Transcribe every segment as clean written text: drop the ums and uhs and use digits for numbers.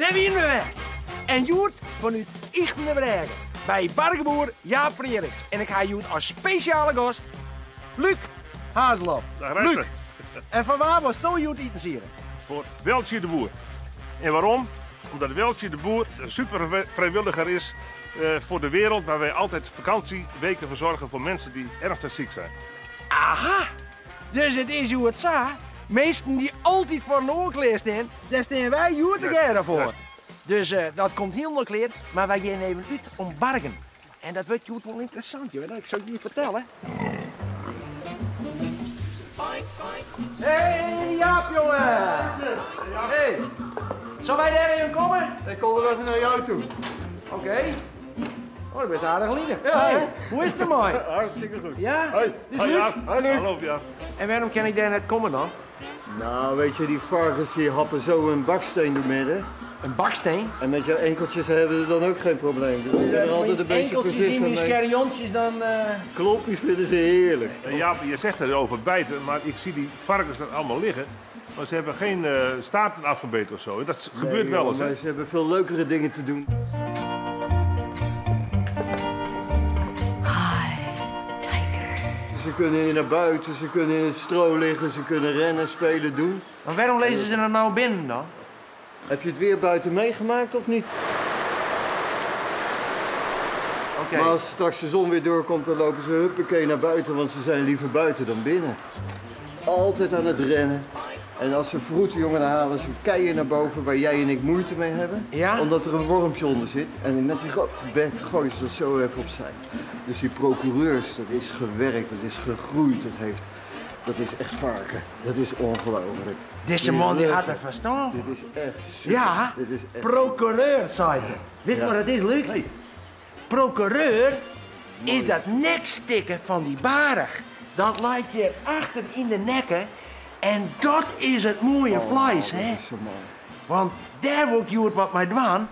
Dêr wiene we wer. En hjoed fanút Ychtenbrêge by bargeboer Jaap Freriks. En ik ha hjoed as spesjale gast Luc Hazelhoff. Dag Reitse. Luc, en foar wa wolsto hjoed itensiede? Foar Weltsje de Boer. En waarom? Omdat Weltsje de Boer een super vrijwilliger is voor de wereld, waar wij altijd vakantieweken verzorgen voor mensen die ernstig ziek zijn. Aha, dus it is hjoed sa, minsken dy't altyd foar in oar klear stean, dêr stean wy hjoed tegearre foar. Dus dat komt hielendal klear, mar wy gean even út om bargen. En dat wurdt hjoed wol ynteressant, ik sil it je fertelle. Hey Jaap, jonge! Hey! Sille wy dêr even komme? Ik kom wol even nei jou toe. Oké. Oh, do bist aardich lidich. Ja, Hey, hoe is it dermei? Hartstikke goed. Ja? Hoi. Dit is Hoi Luc. Jaap. Hoi, Luc. Hallo Jaap. En wêrom kin ik dêr net komme dan? Nou, weet je, die varkens die happen zo een baksteen door midden. In baksteen? En met jouw enkeltjes hebben ze dan ook geen probleem. Dus ik ben er altijd een beetje Enkeltjes in voorzichtig mijn mee. scherjontjes dan... Klopjes vinden ze heerlijk. Jaap, je zegt erover bijten, maar ik zie die varkens er allemaal liggen. Maar ze hebben geen staarten afgebeten of zo. Dat gebeurt Nee, wel eens, joh, hè? maar ze hebben veel leukere dingen te doen. Hi, Tiger. Ze kunnen hier naar buiten, ze kunnen in het stro liggen, ze kunnen rennen, spelen, doen. Maar waarom lezen ze er nou binnen dan? Heb je het weer buiten meegemaakt of niet? Oké. Maar als straks de zon weer doorkomt, dan lopen ze huppakee naar buiten, want ze zijn liever buiten dan binnen. Altijd aan het rennen. En als ze vroeten, jongen, dan halen ze keien naar boven waar jij en ik moeite mee hebben. Ja? Omdat er een wormpje onder zit. En met die grote bek gooien ze dat zo even opzij. Dus die procureurs, dat is gewerkt, dat is gegroeid, dat is echt varken. Dat is ongelooflijk. Deze man die had er verstand van. Dit is echt super. Ja, Dit is echt procureur, zei hij. Wist je Ja. wat het is, Luc? Nee. Procureur is dat nekstikken van die barig. Dat lijkt je achter in de nekken. En dat is het mooie Oh, vlees, dat hè? is zo mooi. Want daar wil ik hjoed wat mee dwaan.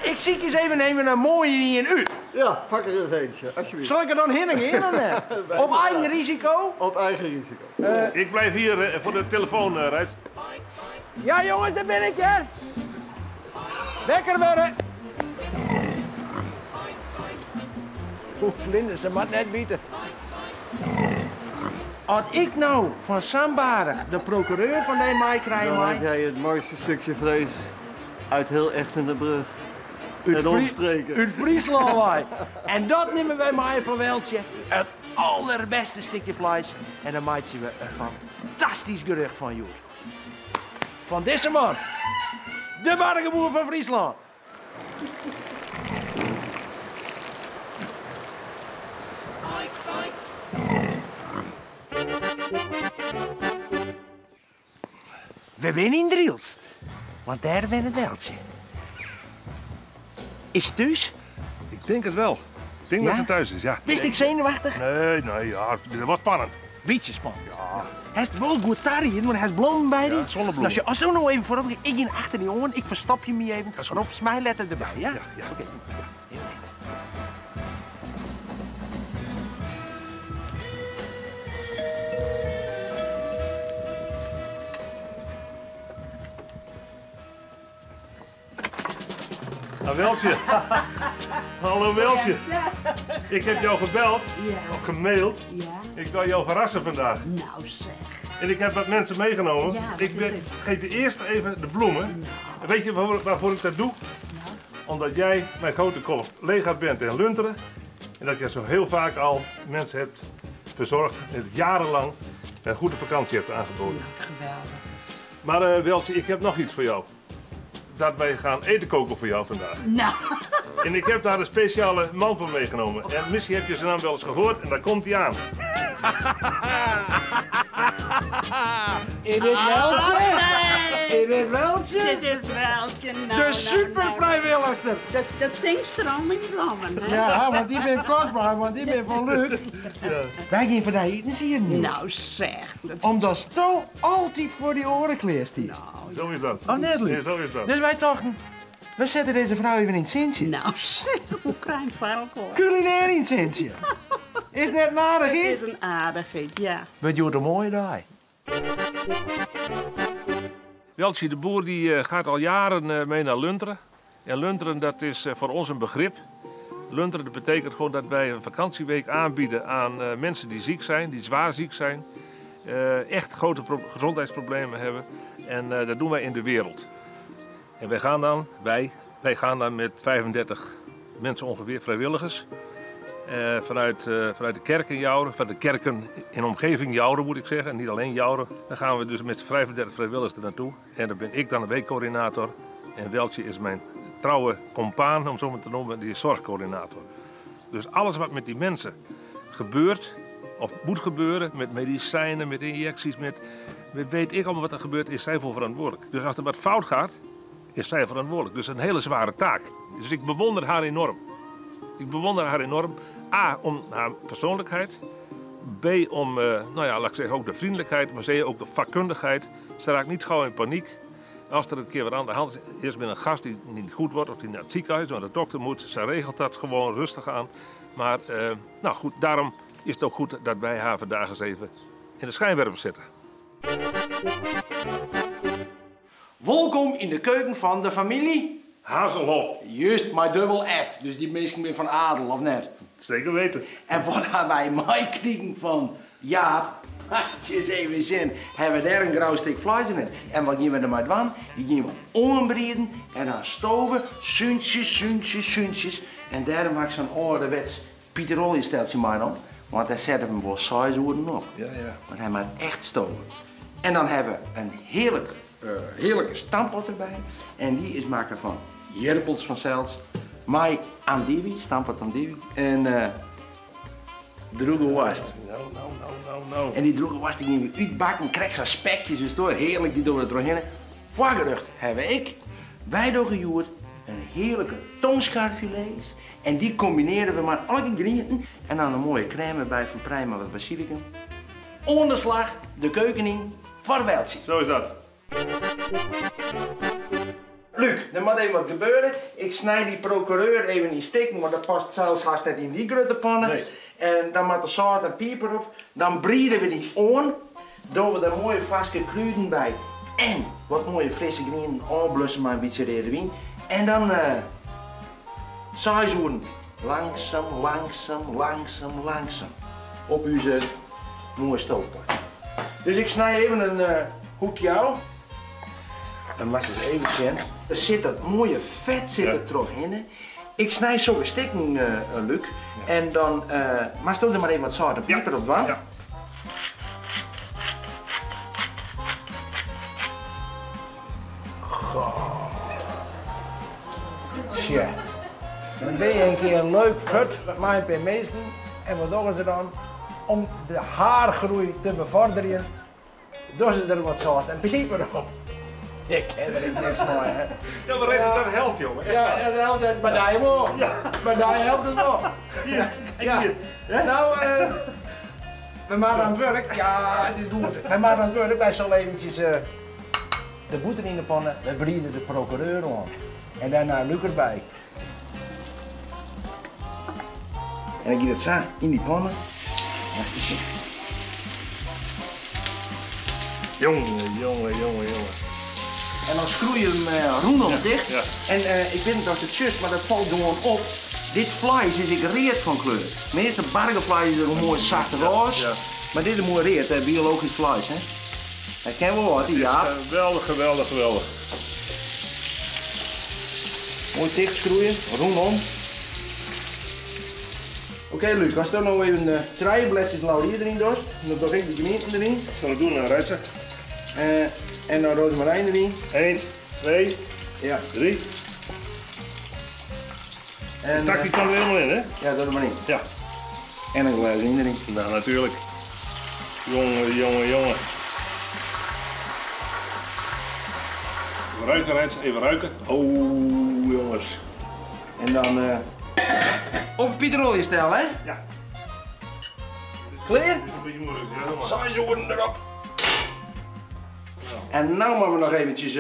Ik zie eens even nemen een mooie die in u. Ja, pak er eens eentje, alsjeblieft. Zal ik er dan heen gaan dan? hè? Op eigen risico? Op eigen risico. Ik blijf hier voor de telefoon, Reitse. Ja, jongens, daar ben ik, hè. Wekker worden. Oeh, Linde, ze mag net bieden. Als ik nou van Sambarig de procureur van die mij krijg, Dan mij, heb jij het mooiste stukje vlees uit heel Echtenerbrug. Uit En omstreken. Uit Friesland, wij. En dat nemen wij maar van Weltje. Het allerbeste stukje vlees. En dan maken we een fantastisch gerucht van Joer. Van deze man. De bargeboer van Friesland. We zijn in Drielst, want daar ben het Weltje. Is het thuis? Ik denk het wel. Ik denk Ja? dat ze thuis is, ja. Wist ik zenuwachtig? Nee, nee, ja, het was spannend. Beetje spannend. Ja. Hij is wel goed daar hier, want hij is blond bij Ja, die. zonnebloemen. Dus als je nou even voorop, ik ging achter die jongen, ik verstop je me even. Dat is goed. Rob, smijletter erbij, ja? Ja, ja. Oké. Ah, Weltje. Hallo Weltje. Ik heb jou gebeld, Ja. of gemaild. Ja. Ik wil jou verrassen vandaag. Nou zeg. En ik heb wat mensen meegenomen. Ja, wat ik is ben, het? geef je eerst even de bloemen. Nou. En weet je waarvoor ik dat doe? Nou. Omdat jij mijn grote collega bent in Lunteren. En dat jij zo heel vaak al mensen hebt verzorgd en het jarenlang een goede vakantie hebt aangeboden. Nou, geweldig. Maar Weltje, ik heb nog iets voor jou. Dat wij gaan eten koken voor jou vandaag. Nou. En ik heb daar een speciale man voor meegenomen. En misschien heb je zijn naam wel eens gehoord en daar komt hij aan. In het Weltje? Nee. In het Weltje? Dit is Weltje. Nou, De nou, supervrijwilligster. Nou. Dat denkt er al in vlammen, hè? Ja, want die ben kostbaar, want die ben van Luc. Wij gaan vandaag eten, zie je niet. Nou zeg. Dat... Omdat Sto altijd voor die oren kleer stiest. Nou, Zo is dat. Oh, net, Luc. Ja, zo is dat. Dus wij dachten, we zetten deze vrouw even in het zintje. Nou zeg, hoe krijg vark hoor. Culinair in het zintje. Is net aardig, Het hè? is een aardigheid, ja. Wat je een mooie dag. Weltsje de Boer die eh, gaat al jaren eh, mee naar Lunteren. En Lunteren dat is eh, voor ons een begrip. Lunteren dat betekent gewoon dat wij een vakantieweek aanbieden aan mensen die ziek zijn, die zwaar ziek zijn. Echt grote gezondheidsproblemen hebben. En dat doen wij in de wereld. En wij gaan dan, wij, wij gaan dan met 35 mensen ongeveer, vrijwilligers. Vanuit, vanuit de kerk in Joure, van de kerken in omgeving Joure moet ik zeggen, niet alleen Joure. Dan gaan we dus met 35 vrijwilligers er naartoe. En dan ben ik dan de weekcoördinator. En Weltje is mijn trouwe compaan, om zo maar te noemen, die is zorgcoördinator. Dus alles wat met die mensen gebeurt, of moet gebeuren, met medicijnen, met injecties, met, met weet ik allemaal wat er gebeurt, is zij voor verantwoordelijk. Dus als er wat fout gaat, is zij verantwoordelijk. Dus een hele zware taak. Dus ik bewonder haar enorm. Ik bewonder haar enorm. A, om haar persoonlijkheid. B, om, nou ja, laat ik zeggen, ook de vriendelijkheid, maar C, ook de vakkundigheid. Ze raakt niet gauw in paniek. Als er een keer wat aan de hand is met een gast die niet goed wordt of die naar het ziekenhuis, naar de dokter moet, ze regelt dat gewoon rustig aan. Maar, nou goed, daarom is het ook goed dat wij haar vandaag eens even in de schijnwerper zetten. Welkom in de keuken van de familie Hazelhoff. Juist, maar dubbel F. Dus die mensen weer van adel, of net? Zeker weten. En wat hebben wij mij kriegen van Jaap? Als je eens even zin, hebben we daar een grauw stuk vlees in. En wat gaan we er maar doen? Die gaan we ombreden en dan stoven, zuntjes, zuntjes, zuntjes. En daarom maak ik zo'n ouderwets Pieter steltje maar op. Want daar zetten we hem voor 6 uur op. Ja, ja. Want hij maakt echt stoven. En dan hebben we een heerlijke stamppot erbij. En die is maken van jerpels van Zels, mai andivie, stamppot andivie. En droege worst. Nou, nou, nou, nou, nou. En die droege worst die neem je uitbakken, krijg zo'n spekjes dus door. Heerlijk, die doen we er doorheen. Voorgerecht hebben ik, wij doen gejoerd, een heerlijke tongscharfilets. En die combineren we met alle ingrediënten. En dan een mooie crème bij van prei met wat basilicum. Onderslag, de keuken in, voor Weltje. Zo is dat. Luc, er moet even wat gebeuren. Ik snij die procureur even in stikken, want dat past zelfs haast net in die grote pannen. Nee. En dan moet de zout en peper op. Dan breiden we die aan. Doen we er mooie vaste kruiden bij. En wat mooie frisse groenten, aanblussen met een beetje rode wijn. En dan 6 uur. Langzaam, langzaam, langzaam, langzaam. Op uw mooie stoofpot. Dus ik snij even een hoekje af. En mag eens even zien. Er zit dat mooie vet zit er terug in. Ik snij zo'n stikken, Luc. Ja. En dan, maar stoot er maar even wat zout en peper op, wa? Ja. Goh. Tja. Dan ben je een keer leuk vet, maar een paar mensen. En wat doen ze dan? Om de haargroei te bevorderen, doen ze er wat zout en peper op. Ik ken er niks mee, hè. Ja, maar Rens, dat helpt, jongen. Echt Ja, waar. dat helpt het. Maar daar wel. Ja. Maar daar helpt het wel. Hier, kijk Ja. hier. Hè? Nou, we maken aan het werk. Ja, het is goed. We maken aan het werk. Wij zullen eventjes de boter in de pannen. We breiden de procureur aan. En daarna Luc erbij. En dan gaat het zo in die pannen. Jongen, jongen, jongen, jongen. En dan schroei je hem rondom dicht. Ja. En ik weet niet of het just, maar dat valt gewoon op. Dit vlees is ik reet van kleur. Meestal bargenvlees is er een mooi zacht roze. Ja. Maar dit is een mooi reet, hè, biologisch vlees. Hè. Dat kennen we wel, die ja. Geweldig, geweldig, geweldig. Mooi dicht schroeien, rondom. Oké, Luc, als er nou even de 3 bladjes laurier erin doet, dan doe ik de gemeente erin. Dat zal ik doen, Reitse. En dan rozemarijn erin. 1, 2, Ja. 3. En, de takje kan er helemaal in, hè? Ja, doe er maar in. Ja. En een glas wijn erin. Nou, natuurlijk. Jongen, jongen, jongen. Even ruiken, Reitse, even ruiken. Oh, jongens. En dan op Pieter stellen, hè? Ja. Klaar? Dit is een beetje moeilijk, ja, doe maar. Saaizoen erop. En nou moeten we nog eventjes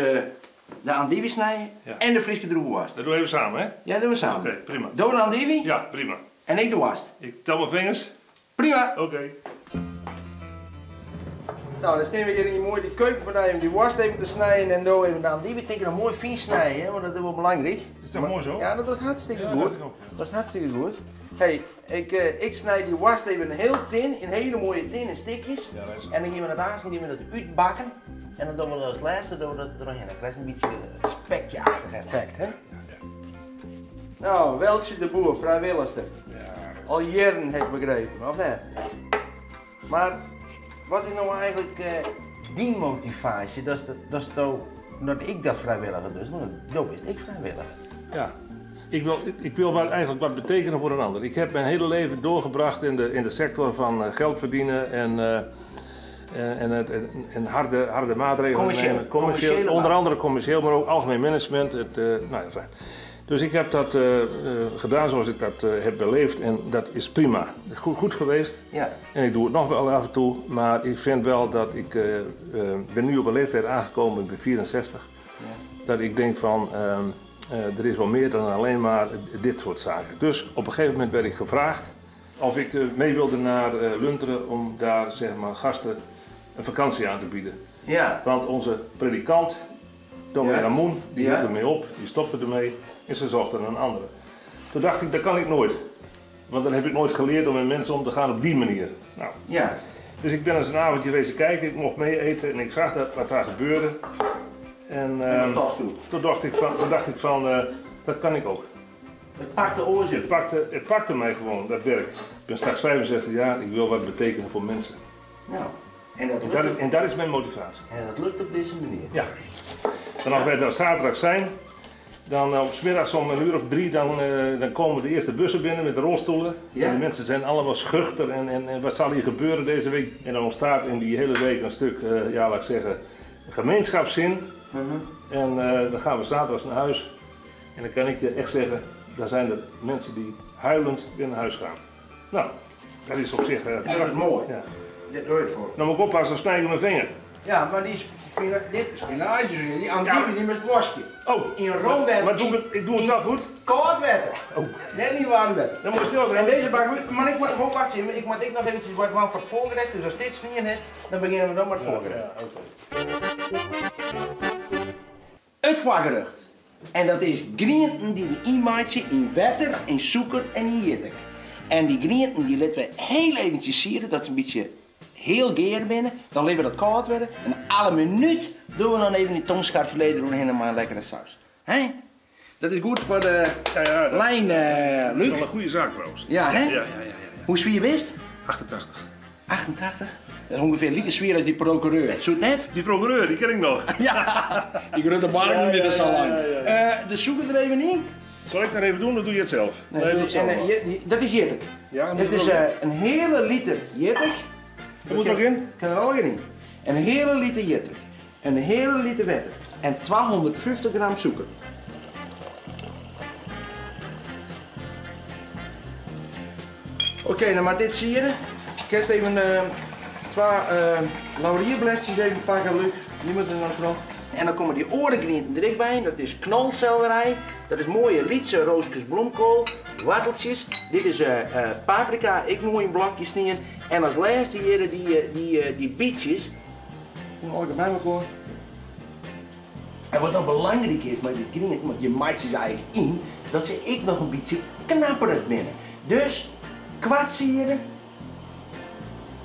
de andijvie snijden Ja. en de Friese droege worst. Dat doen we even samen, hè? Ja, dat doen we samen. Oké, prima. Doe de andijvie? Ja, prima. En ik de worst. Ik tel mijn vingers. Prima. Oké. Nou, dan staan we hier in die mooie keuken van even die worst even te snijden en dan even dan die we tegen nog mooi fijn snijden, hè, want dat is wel belangrijk. Is dat mooi zo? Ja, dat is hartstikke Ja, goed. dat is ook. Dat is hartstikke goed. Hey, ik snij die worst even heel tin, in hele mooie tinnen stukjes. Ja, dat is- En dan gaan we het aansnijden, gaan we dat uitbakken. En dan doen we dat als laatste doen we dat er doorheen. Dan krijg je een beetje het spekje-achtig effect, hè? Nou, Weltje de Boer, vrijwilligster. Al jaren heb ik begrepen, of net? Maar wat is nou eigenlijk die motivatie? Dat is, dat is toch dat ik dat vrijwilliger dus, maar dat is ik vrijwilliger. Ja. Ik wil wel eigenlijk wat betekenen voor een ander. Ik heb mijn hele leven doorgebracht in de sector van geld verdienen en harde maatregelen Commercieel. nemen. Commercieel, Commerciële onder baan. andere commercieel, maar ook algemeen management. Nou ja, fijn. Dus ik heb dat gedaan zoals ik dat heb beleefd en dat is prima. Goed geweest. Ja. En ik doe het nog wel af en toe, maar ik vind wel dat ik ben nu op een leeftijd aangekomen, ik ben 64, dat ik denk van er is wel meer dan alleen maar dit soort zaken. Dus op een gegeven moment werd ik gevraagd of ik mee wilde naar Lunteren om daar gasten een vakantie aan te bieden. Ja. Want onze predikant, dominee Ramoen, die hield ermee op, die stopte ermee en ze zochten een andere. Toen dacht ik, dat kan ik nooit. Want dan heb ik nooit geleerd om met mensen om te gaan op die manier. Dus ik ben eens een avondje wezen kijken, ik mocht mee eten en ik zag wat daar gebeurde. En, En dat past toe. toen dacht ik van, toen dacht ik van dat kan ik ook. Het pakte oorzaak. Het pakte mij gewoon, dat werk. Ik ben straks 65 jaar, ik wil wat betekenen voor mensen. Nou, en dat En lukt op dat is mijn motivatie. En dat lukt op deze manier. Ja. En als wij daar zaterdag zijn, dan op 's middags om een uur of 3, dan komen de eerste bussen binnen met de rolstoelen. En de mensen zijn allemaal schuchter en wat zal hier gebeuren deze week? En dan ontstaat in die hele week een stuk, ja, laat ik zeggen, gemeenschapszin. En dan gaan we zaterdags naar huis. En dan kan ik je echt zeggen, daar zijn er mensen die huilend weer naar huis gaan. Nou, dat is op zich Dat is mooi. Ja. Dit doe je voor. Nou moet ik oppassen, dan snij ik mijn vinger. Ja, maar die dit spinazie, die andijvie, die met worstje. Oh. In roomwater. Maar ik doe het wel goed? Koud water. Oh. Net niet warm water. Dan moet je stil zijn. En deze bak, maar ik moet gewoon wachten, ik moet ik nog eventjes wat van voor het voorgerecht. Dus als dit sneeuw is, dan beginnen we dan met het voorgerecht. Ja, oké. Het voorgerecht. En dat is groenten die we inmaatsen in water, in suiker en in jittek. En die groenten die laten we heel eventjes sieren, dat ze een beetje heel geer binnen. Dan laten we dat koud worden. En alle minuut doen we dan even die tongscharfilet erdoorheen en maar een lekkere saus. Hè? Dat is goed voor de Ja, ja, dat lijn, is Luc. wel een goede zaak trouwens. Ja, hè? Ja, ja, ja, ja, ja. Hoe zwier wist? 88. 88? Dat is ongeveer lieke zwier als die procureur. Zo het net? Die procureur, die ken ik nog. Ja, die grote markt niet, dat is al lang. De zoeken er even in. Zal ik dat even doen of doe je het zelf? Nee, Nee, doe doe het zelf en, maar. dat is jittek. Ja, dat Het moet is, er ook een hele liter jittek. Dat moet er ook in? Kan er ook in. Een hele liter jittek. Een hele liter water. En 250 gram suiker. Oké, nou maar dit zie je. Ik ga even 2 laurierbladjes even pakken, Luc. Die moeten er nog nog. En dan komen die orengroenten er bij. Dat is knolselderij. Dat is mooie lietse roosjes bloemkool. Watteltjes. Dit is paprika. Ik moet in blokjes snijden. En als laatste hier die bietjes. Hoe ik bij elkaar. En wat nou belangrijk is met die groenten, want je maait ze eigenlijk in, dat ze ik nog een beetje knapperig binnen. Dus kwart sieren,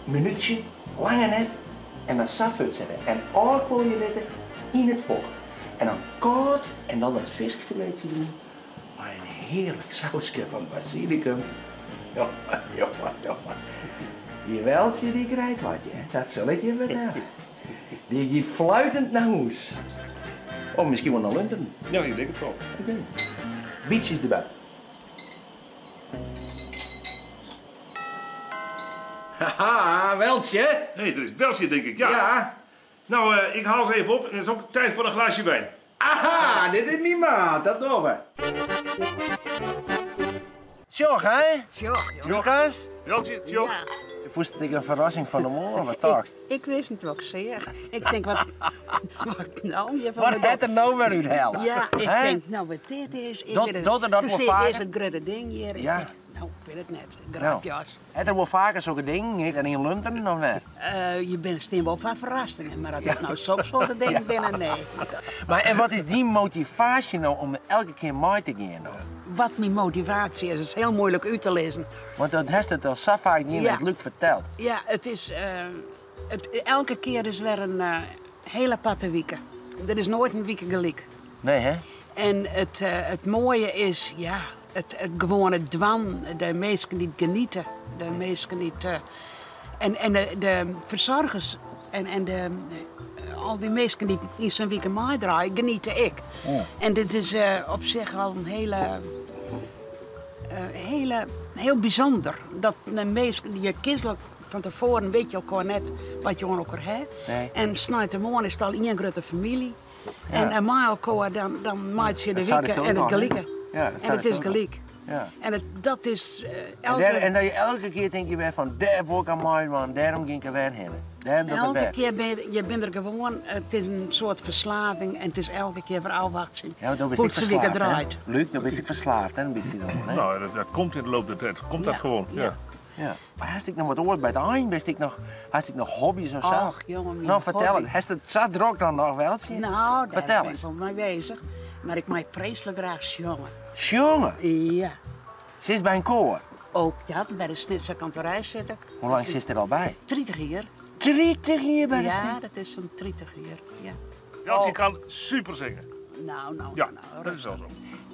minuutje, lange net, en dan safut zetten. En alcohol je letten in het vocht. En dan koud en dan dat visfiletje doen. Maar een heerlijk sausje van basilicum. Ja, ja, ja. Die weltje die krijgt wat, hè? Dat zal ik je vertellen. Die gaat fluitend naar huis. Of misschien wel naar Lunteren. Ja, ik denk het wel. Oké. Bietjes erbij. Haha, Weltje. Nee, er is Weltje, denk ik. Ja. Ja. Nou, ik haal ze even op en het is ook tijd voor een glaasje wijn. Aha, dit is mijn maat, dat doen we. Tjoch, hè? Tjoch, joh. Lucas? Weltje, tjoch. Ja. Voest ik een verrassing van de morgen, wat dacht? Ik wist niet wat ik zei. Ik denk, wat nou? Je van Wat me het er nou weer uit hellen? Ja, ik Hè? denk, nou wat dit is. Ik Dat- weet het. dat en dat Toen moet zei ik vaker. eerst het grote ding hier. Ik Ja. denk, No, ik wit it net. Grapjas. Het er wol faker sokke dingen, ek yn Lunteren of net? Je binne stean wol foar ferrassingen, mar as it no soksoarte dingen binne, nee. Mar en wat is dyn motivaasje no om elke kear mei te gean no? Wat myn motivaasje is, is hiel muoilik út te lizzen. Want dat hast it al sa faak dien, it Luc ferteld. Ja, it is, it, elke kear is wer in hiel aparte wike. Der is noait in wike gelyk. Nee, hè? En it moaie is, ja, it gewoane dwaan, de minsken dy't geniete, de minsken dy't, en de fersoargers en de, al dy minsken dy't yn sa'n wike meidraaie, geniete ek. En dit is op sich al in hiele, hiele, hiel bysûnder. Dat de minsken, je kizze fan tefoaren witte je elkoar net wat je oan elkoar ha. En sneintemoarn is it al ien grutte famylje. En mei elkoar dan meitsje je de wike en it gelike. En it is gelyk. En it, dat is elke... En dat je elke kear tink je wer fan dêr wol ik oan meidwaan, dêrom gean ik der wer hinne. Dêrom doch ik it wer. Elke kear bin je, je binne der gewoan, it is in soart ferslaving en it is elke kear wer ôfwachtsjen hoe't sa'n wike draait. Luc, no bist ek ferslaafd, hè, in bytsje dan, hè? No, dat komt yn de loop der tijd, komt dat gewoan, ja. Ja. Mar hast ek noch wat oars by it ein? Bist ek noch, hast ek noch hobby's of sa? Och, jonge, myn No, fertel hobby. it. Hast it sa drok dan noch, Weltsje? No, dêr Fertel bin ik ris. wol mei bezich. Mar ik mei freeslik graach sjonge. Sjonge? Ja. Sitst by in koar? Ook dat, by de Snitser Kantorij sit ik. Hoe lang sitst der al by? 30 jier. 30 jier by de Ja, Snitser? dat is sa'n 30 jier, ja. Weltsje kan super zingen. Nou, nou, Ja, nou, dat is wel zo.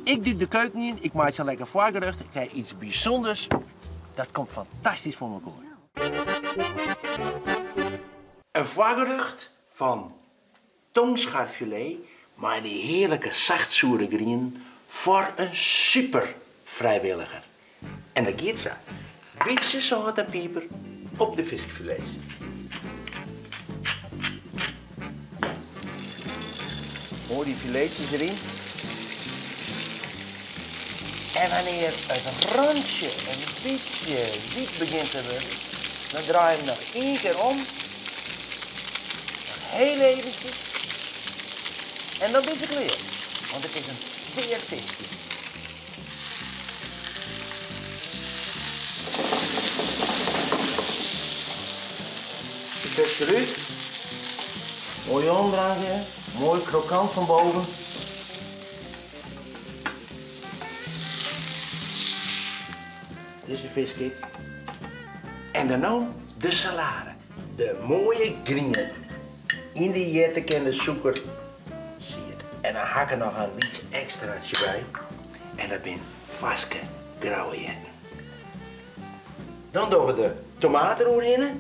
Ik dúk de keuken yn, ik meitsje in lekker foargerecht, ik krij iets bysûnders. Dat komt fantastysk foar mekoar. In foargerecht fan tongscharfilet mei dy hearlike sachtsoere grienen foar in super frijwilliger. En dat giet sa. Bytsje sâlt en piper op de fiskfilets. Moai dy filetsjes deryn. En wannear it rantsje in bytsje wyt begjint te wurden, dan draai je him noch ien kear om. Noch hiel eventsjes. En dan binne se klear. Want it is in tear fiskje. De fisk derút. Moai omdraaien. Moai krokant fan boven. Dizze fisk ek. En dan no de salade. De moaie grienten. Yn de jittik en de sûker siet. En dan ha ik der noch in lyts ekstratsje by. En dat binne farske grauwe erwten. Dan dogge we de tomaat deroerhinne.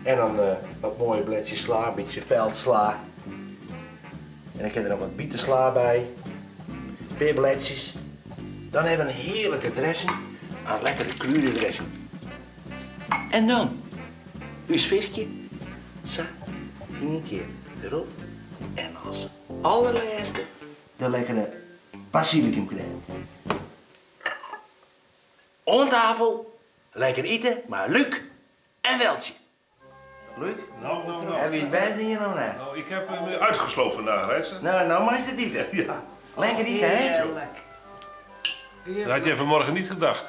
En dan wat moaie bledsjes sla, in bytsje veldsla. En dan kin der noch wat bitesla by. In pear bledsjes. Dan hawwe we in hearlike dressing, in lekkere krûdedressing. En dan ús fiskje, sa, ien kear derop. En as allerlêste de lekkere basilicumkrêm. Oan tafel, lekker ite mei Luc en Weltsje. Luc, Nou, nou, nou. Hawwe wy it bêst dien of net? Nou, ik heb hem uitgesloopt vandaag, hè, ze? Nou, nou meist it ite. Ja. Lekker ite, hè? Heerlijk. Dat had jij vanmorgen niet gedacht.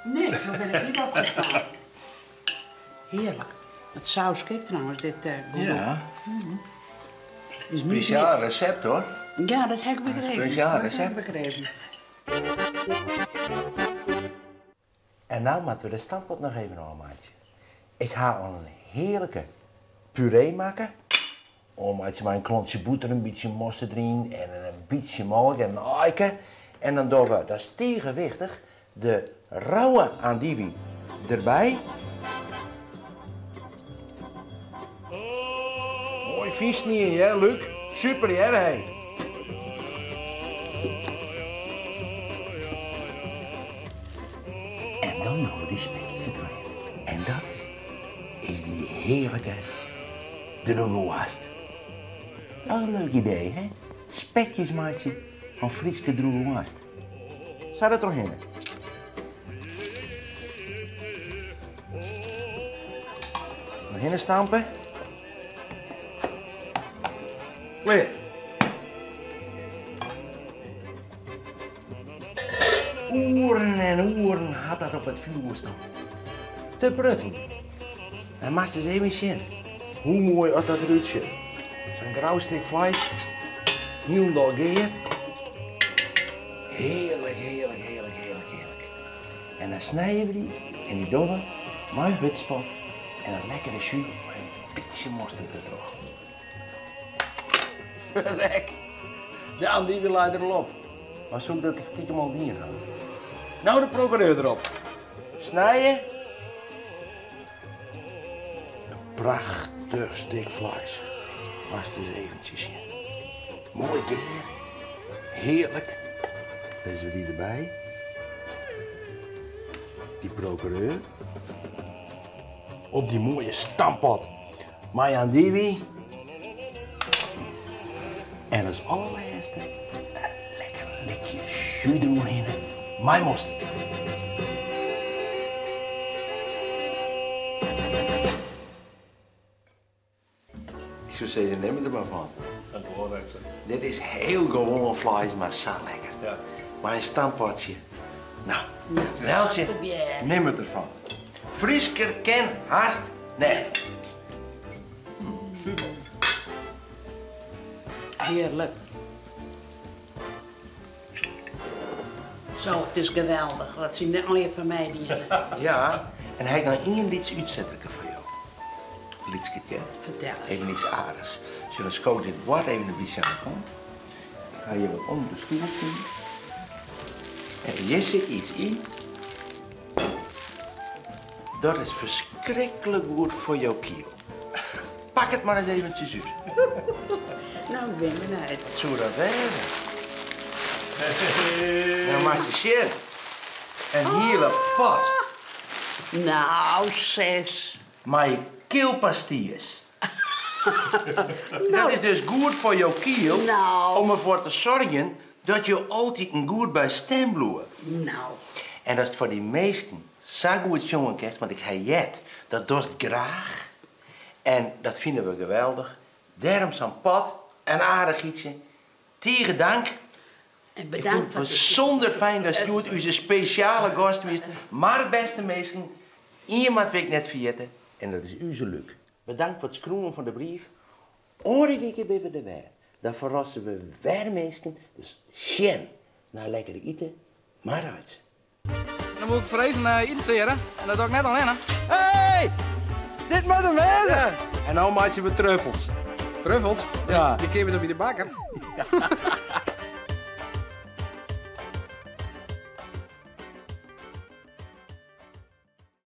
Nee, daar ben ik niet opgestaan. Heerlijk. Dat saus kijk trouwens, dit Google. Ja. Is niet Speciaal recept hoor. Ja, dat heb ik begrepen. Speciaal Dat heb ik recept. begrepen. En nou moeten we de stamppot nog even aanmaken. Ik ga al een heerlijke puree maken. Oanmeitsje mei in klontsje bûter, in bytsje mosterd deryn en in bytsje molke en in aaike. En dan dogge we, dat is tige wichtich, de rauwe andivy derby. Moai fyn snie, hè, Luc? Super, hear, hé. En dan dogge we dy spekjes dertrochhinne. En dat is dy hearlike droege woarst. Dat is in leuk idee, hè? Spekjes meitsje fan Fryske droege woarst. Sa dertrochhinne. Trochhinne stampe. Klear. hat dat op it fjoer stean. Te prutteljen. Dan moatst ris even sjen hoe moai oft dat derút sjocht. Sa'n grau stik fleis, hielendal gear. Hearlik, hearlik, hearlik, hearlik, hearlik. En dan snije we dy en dy dogge we mei hutspot en in lekkere sjú mei in bytsje mosterd dertroch. Rek, de andivy leit der al op. Mar soe ik dat stiekem al dien ha? No de prokureur derop. Snije. In prachtich stik fleis. Moatst ris eventsjes sjen. Moai gear. Hearlik. Lizze we dy derby. Dy prokureur. Op dy moaie stamppot. Mei andivy. En as allerlêste in lekker likje jus deroerhinne mei mosterd. Ik soe sizze, nim der mar fan. Dit is hiel gewoan fleis, mar sa lekker. Ja. Mei in stamppotsje. No, Weltsje, nim it derfan. Frysker kin hast net. Hearlik. Zo, it is geweldich wat sy net allegear foar my diene. Ja, en ha ik noch ien lyts útsetterke foar jo. Lytske, Fertel. Even iets aardichs. Sjoch, dan sko ik dit board even in bytsje oan de kant. Ik ha hjir wat ûnder de stoel fûn. En hjir sit iets yn. Dat is ferskriklik goed foar jo kiel. Pak it mar ris eventsjes út. No, ik bin benijd. Wat soe dat wêze? No, moatst ris sjen. In hiele pot. No, sis. Mei kielpastilles. Dat is dus goed foar jo kiel No. om derfoar te soargjen dat jo altiten goed by stim bliuwe. No. En datst foar dy minsken sa goed sjonge kinst, want ik ha heard dat dochst graach en dat fine we geweldich. Dêrom sa'n pot, in aardichheidsje. Tige dank. En Ik fûn bedankt it foar it bysûnder fijn datst hjoed ús spesjale gast wiest. Mar bêste minsken, ien moatte we ek net ferjitte en dat is ús Luc. Bedankt foar it skriuwen fan de brief. Oare wike binne we der wer. Dan ferrasse we wer minsken. Dus sjen nei lekker ite, mar reitsje. Dan moat ik frezen itenseare en dat doch ik net allinne. Hey! Dit moat 'm wêze! En no meitsje we truffels. Truffels? Ja. Dy keapje je toch by de bakker?